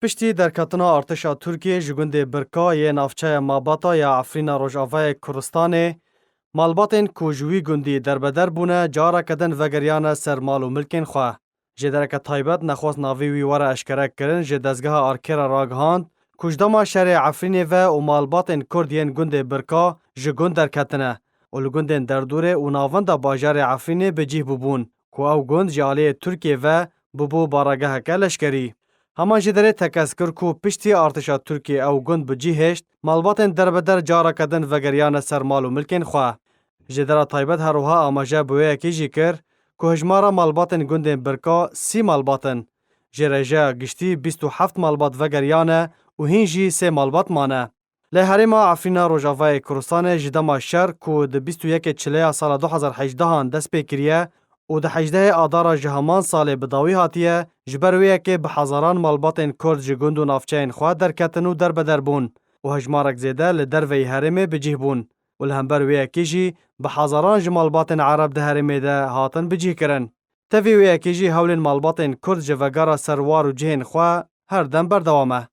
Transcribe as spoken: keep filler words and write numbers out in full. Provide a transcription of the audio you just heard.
Piştî derketina artêşa Tirkiyê ji gundê Birka yê navçeya Mabata ya Efrîna Rojavayê Kurdistanê, malbatên ku ji wî gundî derbeder bûne, careke din vegeriyane ser mal û milkên xwe. Jêdereke taybet nexwest navê wî were eşkerekirin, ji dezgeha Arkê re ragihand ku ji dema şerê Efrînê ve û malbatên Kurd yên gundê Birka ji gund derketine û li gundên derdorê û navenda bajarê Efrînê bi cih bûbûn, ku ew gund ji aliyê Tirkiyê ve bûbû baregeheke leşkerî. Heman jêderê tekez kir ku piştî artêşa Tirkiyê ew gund bi cih hêşt, malbatên derbeder careke din vegeriyane ser mal û milkên xwe. Jêdera taybet her wiha amaje bi wê yekê jî kir ku hejmara malbatên gundên Birka sî malbat in. Ji rêjeya giştî bîst û heft malbat vegeriyane û hîn jî sê malbat mane. Lê herêma Efrîna Rojavayê Kurdistanê ji dema şer ku di bîst û yekê Çileya sala du hezar hejdehan dest pê kiriye û di hejdehê Adara ji heman salê bi dawî hatiye, ji ber wê yekê bi hezaran malbatên Kurd ji gund û navçeyên xwe derketin û derbeder bûn û hejmarek zêde li derveyî herêmê bi cih bûn û li hember wê yekê jî bi hezaran ji malbatên Ereb di herêmê de hatin bi cih kirin. Tevî wê yekê jî hewlên malbatên Kurd ji vegera ser war û cihên xwe her dem berdewam e.